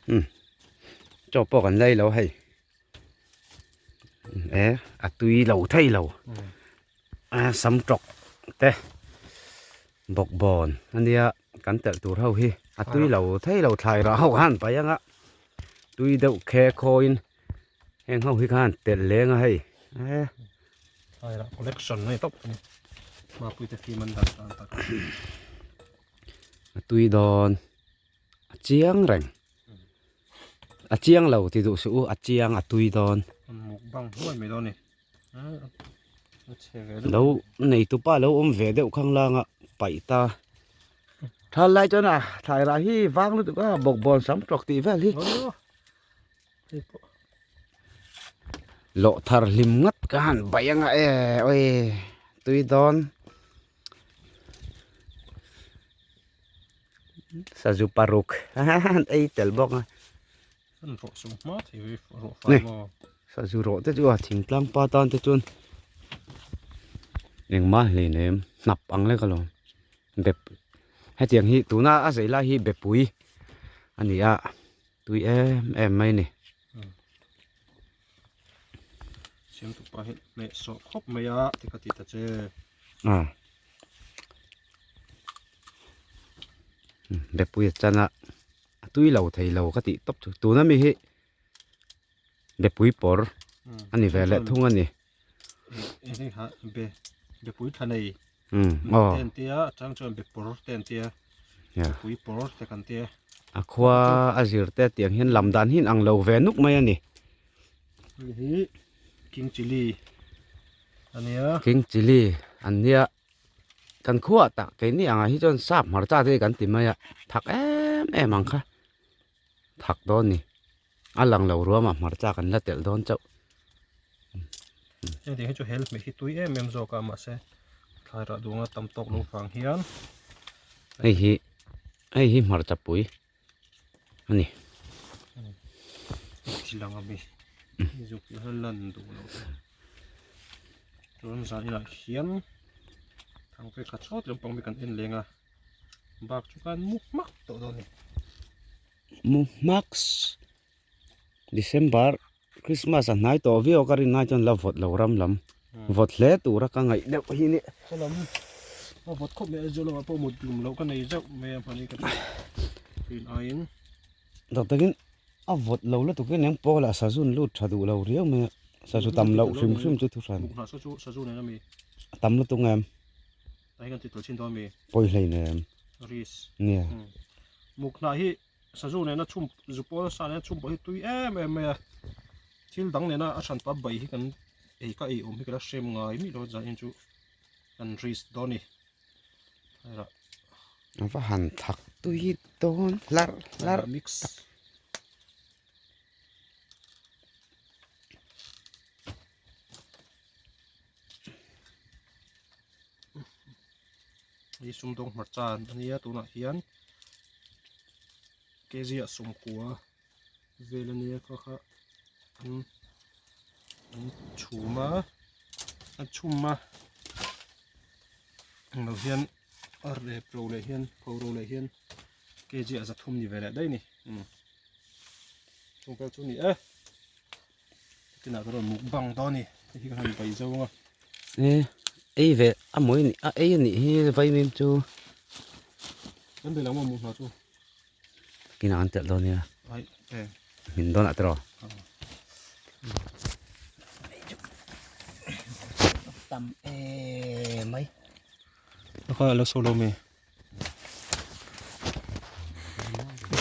Um chaw pawh kan lei lo hei e a tui lo thei lo a sam tawk te bawkbawn ania kan telh tur ho hi a tui lo thei lo thlai rah ho khan paih anga tui deuh khe khawiin heng ho hi khan telh leng a hei e. Thlai rah collection a ni tawp a ni Mapuite film an dah tan tak. A tui dawn a chiang reng a chiang lo ti duh suh u a chiang a tui dawn. Mukbang hluai mai dawn a ni. Lo nei tupa lo awm ve deuh khang langa paih ta thal lai chuan a thlai rah hi vang lutuk a bawkbawn sam tawk tih vel hi lawh thar hlim ngat ka han baih anga e oi tui dawn sazu paruk han ei tel bawk a. Ni sazu rawh te chu a thingtlang pa tan te chuan engmah hleinem hnap ang lek alawm bep hetiang hi tuna a zei lai hi bepui a ni a tui em em mai a ni. Bepui a chan a. A tui lo thei lo ka tih tawp chu tuna mi hi bepui pawr a ni ve leh thung a ni. Bepui tha nei te an tia a chang chuan bepawr te an tia bepui pawr te kan tia. A khua a zir te tiang hian lam dan hi ang lo ve nuk mai a ni. Hei hi king chilli a nia. King chilli an nia. Kan khuah tak keini angah hi chuan sap hmarcha te hi kan ti mai a thak em em ang kha thak dawn a ni a lang lo ruamah hmarcha kan la telh dawn chauh. Heng hi chu hel hmeh hi tui em em zawk a mahse thlai rah duhna tam tawk lo vang hian hei hi hei hi hmarcha pui a ni. Chilang a mi zuk hi lan duh lo chuan zan inah hian thangve khat sawt lampang mi kan en leng a bak chu khan mu hmak tawh dawn a ni. Mu hmak December Christmas a hnai tawh viau a ka rin lai chuan la vawt lo ram lam vawt hle tura ka ngaih deuh hi ni. Salam a vawt khawp mai a zu lamah pawh mut lum loh ka nei zauh mai a hmani ka rin aiin. Tak takin a vawt lo lutuk in eng pawh lah sazun lut tha duh lo riau mai a sazu tam loh hrim hrim chu thu hran. A tam lutuk em? Pawi hlein em? Nia. Mukhnah hi Sazu nena chhum zu pawl sa nena chhum pawh hi tui em em mai a thil dang nena a hran pah bai hi kan ei ka ei awm hi ka la hrem ngai miah lo zan in chu kan risk dawn a ni helah a va han thak tui dawn hlarh hlarh mix Hei sumdawng hmarcha a nia tunah hian kg ah sawmkua vel a nia kha kha an an chhum a a chhum a englo hian a rep ro leh hian pho ro leh hian kg ah zathum ni ve leh daih a ni umm chung vel chu a ni e. Tinah ka rawn mukbang dawn a ni hei hi ka han bai zo ang a. E ei ve a mawi a nih a ei a nih hi vaimim chu. Kan be lo maw hmuh hna chu. Kinah an telh dawn nia. Ai e. Min dawn ah tiraw. Tam e mai. Kha lo so lo mi.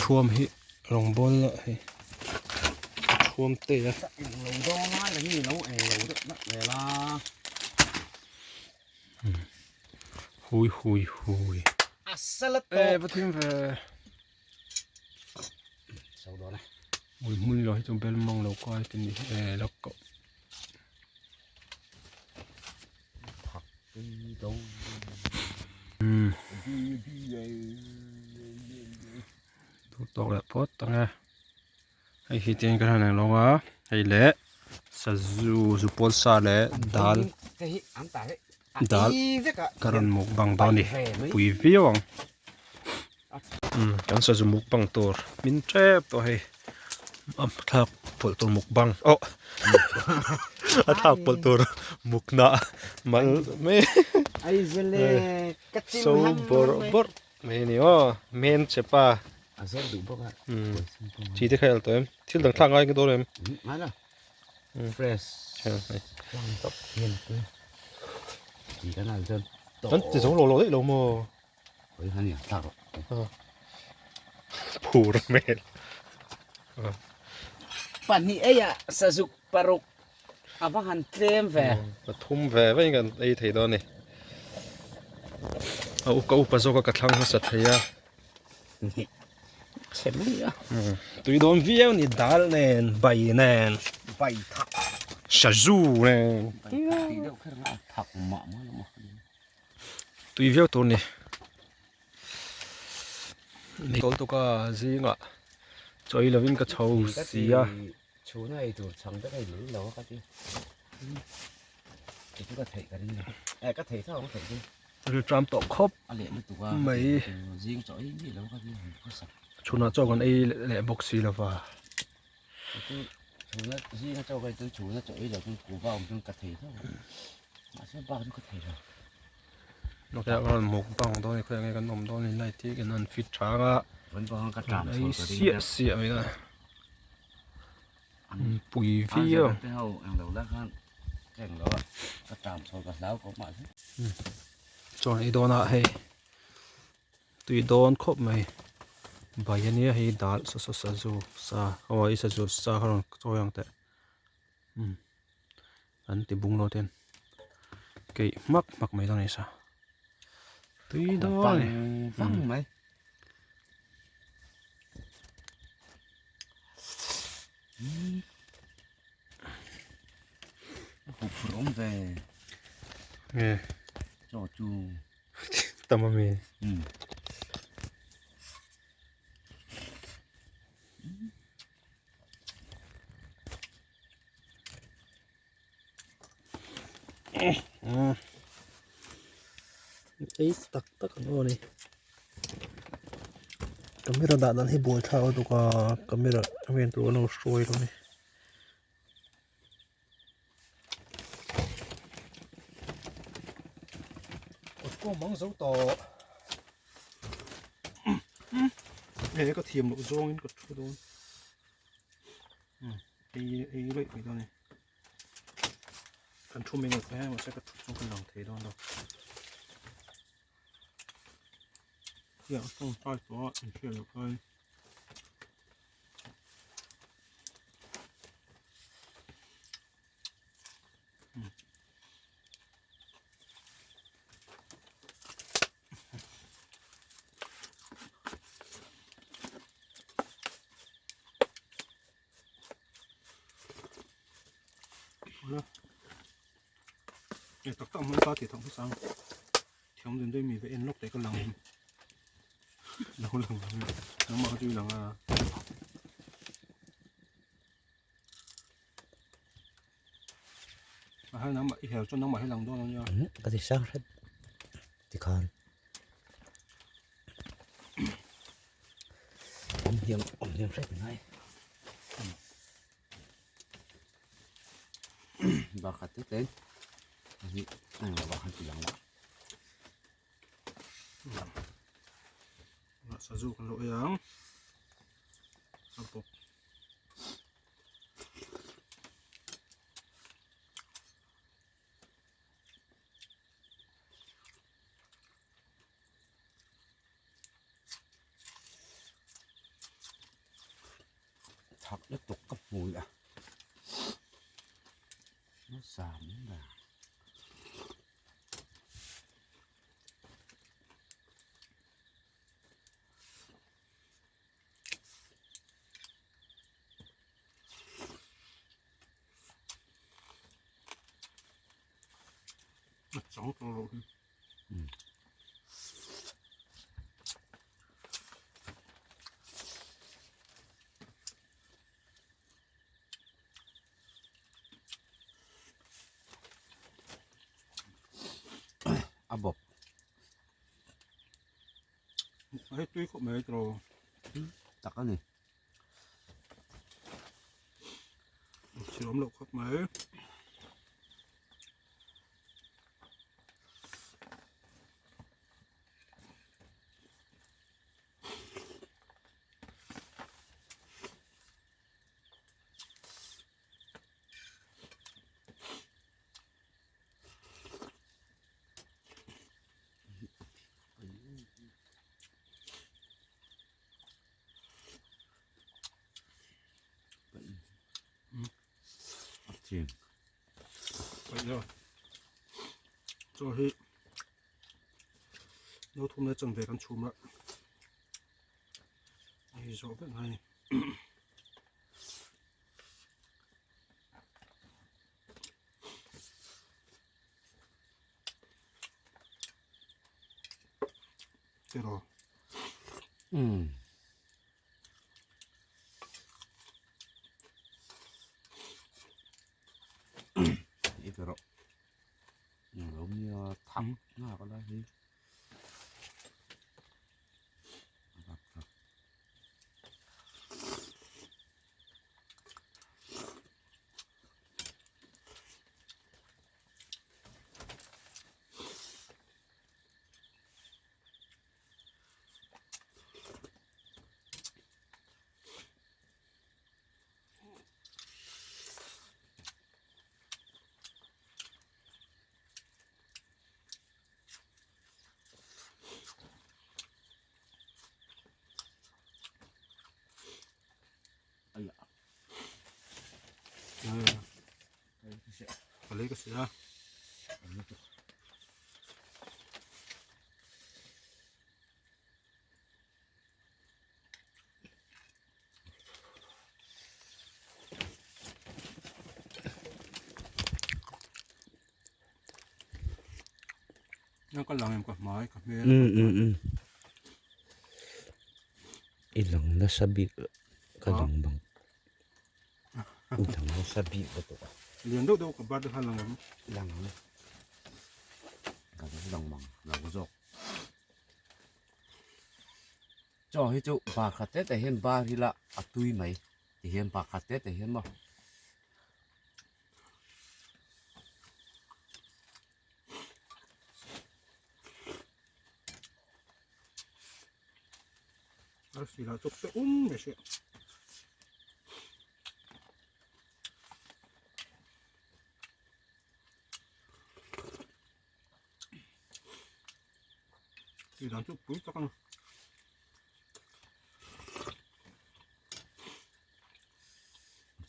Thuam hi rawngbawl lah hei thuam te a. Englo dawn a la ni lo englo deuh nak vel a. Hui hui hui. A sala tawp. E va thim ve. So dawn e. Ui hmun lo hi chu bel mang lo kai te ni e la ko. Duh tawk leh phawt ang e hei hi chian ka hran ang lawng a hei leh sazu zu pawl sa leh dal dal ka rawn mukbang dawn a ni pui viau ang kan sazu mukbang tur min tep tawh hei. A thlak pawlh tur mukbang oh a thlak pawlh tur mukna mal mai so bawrh bawrh mai a ni aw men che pa chi te kha el tawh em thil dang thlak ngai ka dawn em kan ti zo lo lo daih lo maw. Phur hmel. Pahnih ei ah sazuk paruk a va han tlem ve. Pathum ve vek kan ei thei dawn a ni. A uka upa zawk a ka thlang hmasa thei a. Chhe mai a. Tui dawn viau ni dal nen bai nen. Bai thak. Sazu nen. Bai thak tih deuh kher a thak mah mah lo maw. Tui viau tur ni. Tawl tuk a zingah chawi lovin ka chho si a. Chhuna ei tur chhang vek a in lei lo a ka ti. Kei chu ka theih ka ring lo. Eh ka thei tho ang theih chu. Rilṭam tawh khawp A leh lutuk a mai. Zing chaw ei mi lo ka ti han khawsak. Chhunah chaw kan ei leh bawk si lova. Kei chu chhuna zinga chaw ka ei chuan chhuna chaw ei lo chuan kuhva awm chuan ka thei tho ang. Mahse bak chu ka thei lo. Nakah rawn mukbang dawn a ni khawiah nge kan awm dawn a ni light hi kan han fit tha ang a ei siah siah mai a pui viau chuan ei dawn ah hei tui dawn khawp mai bai ania hei dal saw saw sazu sa aw i sazu sa kha rawn chawi ang teh. An ti bung lo ten keih hmak hmak mai dawn a ni sa tui dawn a ni vang mai huphurh awm ve nge chaw chu tam a mi Ei tak tak an aw a ni camera dah dan hi buai thlak lutuk a camera vel tur an lo hruai lo a ni. Kawt mang zo tawh he ka thiam loh zawngin ka thu dawn ei ei laih mai dawn a ni kan thu mai ngawt mai a mahse ka thu chu ka lang thei dawn lo hian a tawngtai tawh a inhriat loh khan. Tak tak hmang ta ti thang hmasa ang thiam den dei mi ve en lawk te ka lang lo lang nangmah kha chu i lang a. A hal nangmah i hel chuan nangmah hi lang dawn ania. Ka ti sang hret tikhan awm hniam awm hniam hret ngai bakhat te ten hi ang lo bakhat ti lang la sazu kan lo ei ang a bawk Thak lutuk ka hmui a zam ber. A chang tawh loh hi. A bawp. Hei tui khawp mai tiraw. Tak a ni. Inchhirawm loh khawp mai. Chaw hi no thum leh chanve kan chhum a hei zawh vek ngai a ni. Tiraw. Umm. I pe rawh. Lo nia thak na ka lai hi. Thak thak. Ka lei ka sia. Ka lang em ka hmai ka hmel. Um um um. I lang nasa bik ka lang bang. I lang nasa bik lutuk a. Lian deuh deuh ka bat kha lang em. Lang ang. Ka lang mang lo zawk. Chaw hi chu bar khat te te hian bar hi la a tui mai ti hian bar khat te te hian maw. Arsi lah chawp se um mai se. Tui dan chu pui tak a ni.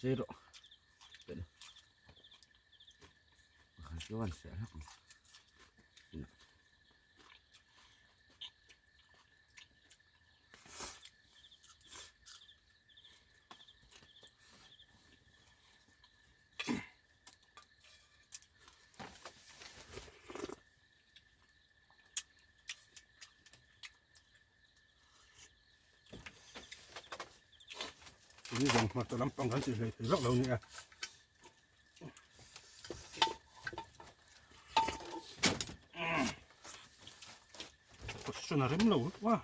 Chei rawh. Chuan se hlak ang. Tui zawng hmar ta lampang kan tih hlei thei vak lo nia. Position a rem lo lutuk a.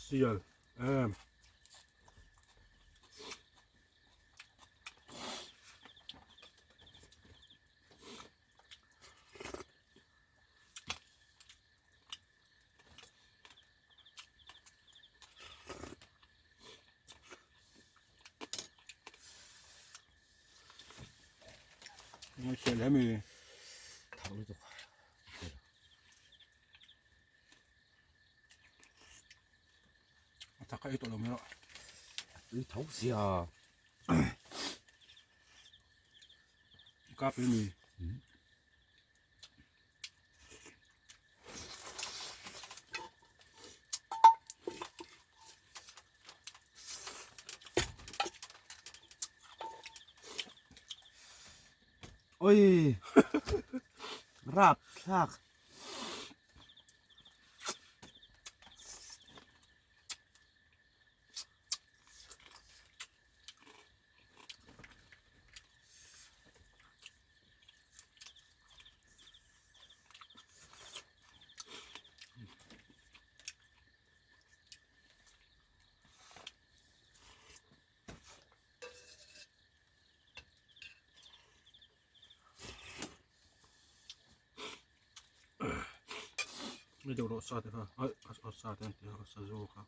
Sial em. Ngai sial em i. Thak lutuk. A thak a ei tawh lo mai rawh. Tui tho sia. Ka pil mi. Oi! Rap thlak. Mi deuh rawh sa te kha ai a sa te an ti a sazu kha.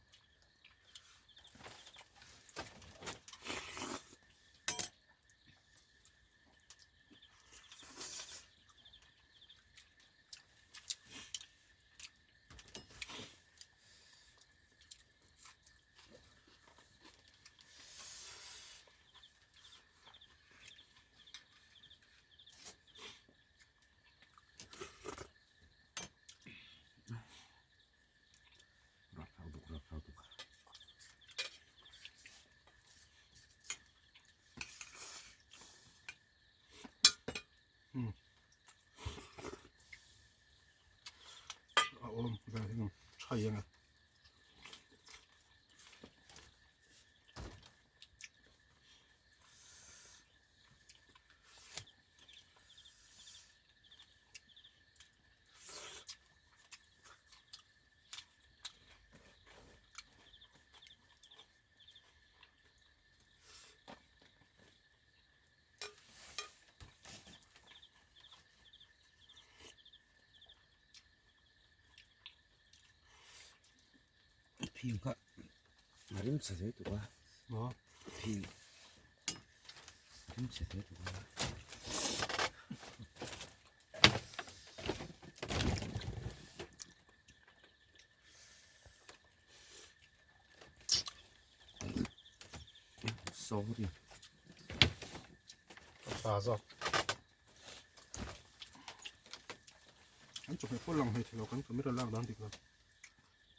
A awm vel hi tha eng a. Phim kha a rim chhe hle tuk a phim a rim chhe hle tuk a. Sorry. Tha zawk. An chawhmeh pawh lang hleithei lo kan camera lak dan dik lo.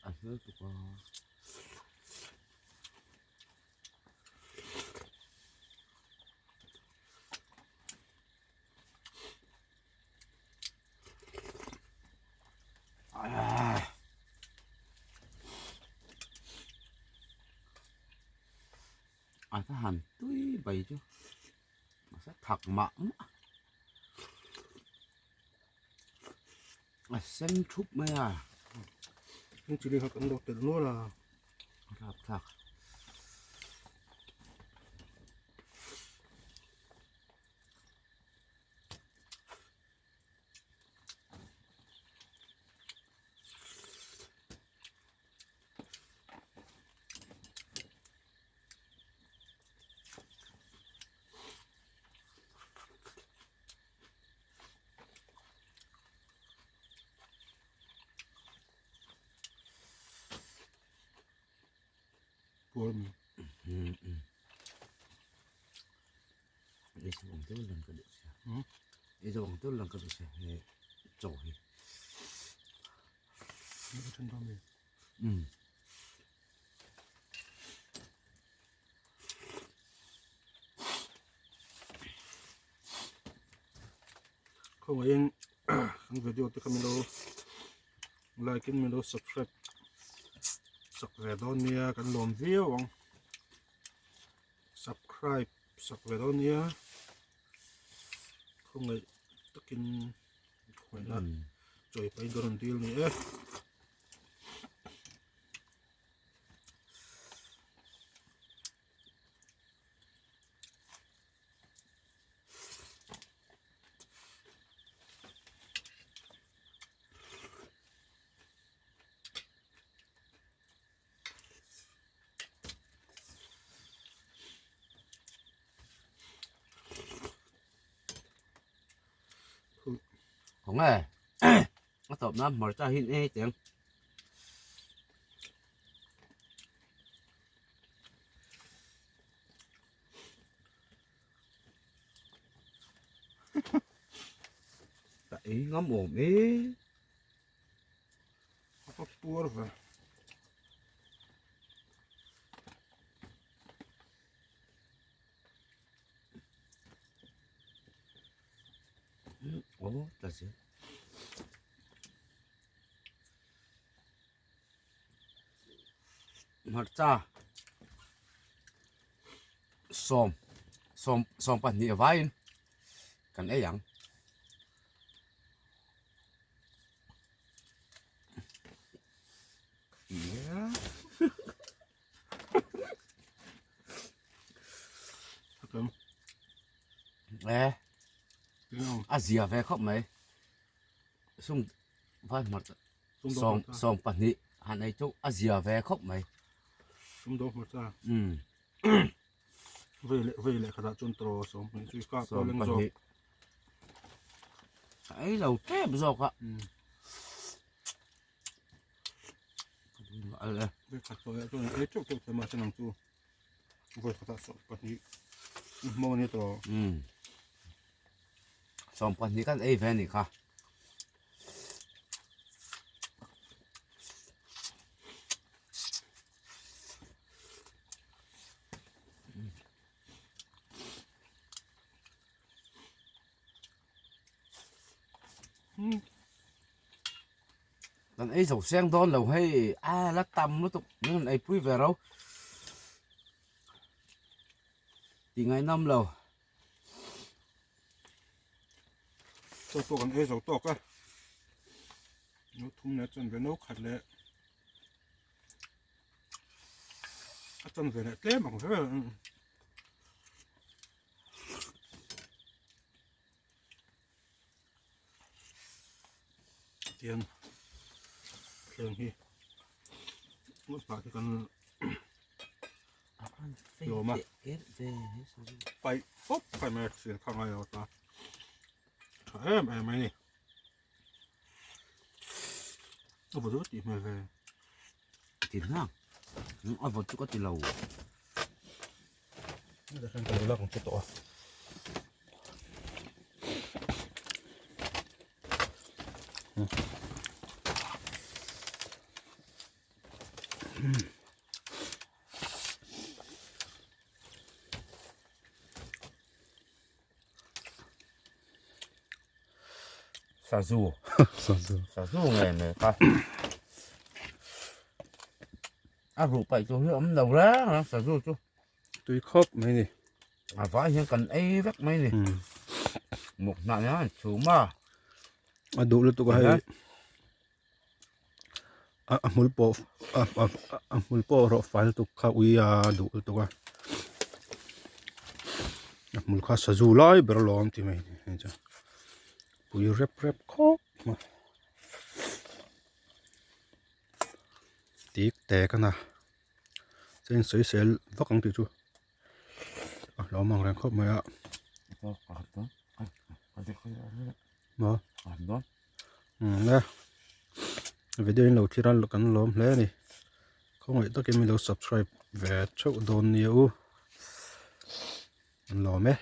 A hmel tuk a. A va han tui bai chu mahse thak mah mah a sen thup mai a. Heng chili kha kan lo telh nual a. Rapthlak. Ei zawng deuh lang ka duh sia he chaw hi. Umm. Khawngaihin kan video te kha min lo like in min lo subscribe sak ve dawn nia kan lawm viau ang subscribe sak ve dawn nia khawngaih takin khawngaihna chawi pahin ka rawn dil ni e. Không e a tawp nan hmarcha hi an ei teng. Ka ei ngam awm e. A puar ve. ta zel. Hmarcha sawm sawm sawm pahnih vaiin kan ei ang. Eh a zia ve khawp mai sum vai hmarcha sawm sawm pahnih han ei chu a zia ve khawp mai sumdawng hmarcha um vei leh vei leh khatah chuan tawh sawm pahnih chu i kap sawm pahnih ka ei lo tep zawk a Vei khat tawh leh chuan ei teuh teuh thei mahse nang chu vawi khatah sawm pahnih i hmang a ni tawh. Um sawm pahnih kan ei ve a nih kha. Kan ei zo seng dawn lo hei a la tam lutuk min rawn ei pui ve ro tih ngaihnawm lo. Chaw pawh kan ei zo tawk a no thum leh chuan ve no khat leh a chan ve leh tlem ang vel. Tiang thleng hi hmun hi kan lawm a paih pawp paih mai a thil kha ngai lo ta tha em em mai ni a vaw chu tih hmel ve ti hna a vaw chu ka ti lo Sazu Sazu Sazu nge mai kha A ruh paih tur hi a awm lo reng a sazu chu. Tui khawp mai ni. A vai hian kan ei vek mai ni. Muk hnah hian an chhum a. A duh lutuk a hei. A hmul pawh a hmul pawh rawh fai lutuk kha ui a duh lutuk a. A hmul kha sazu lai ber alawm ti mai ni chu. Pui rep rep khawp mai. Tik tek a na chuan sawisel vak ang tih chu a hlauhawm ang reng khawp mai a maw umm e video in lo thlir a kan lawm hle a ni khawngaih takin min lo subscribe ve theuh dawn nia u an lawm e.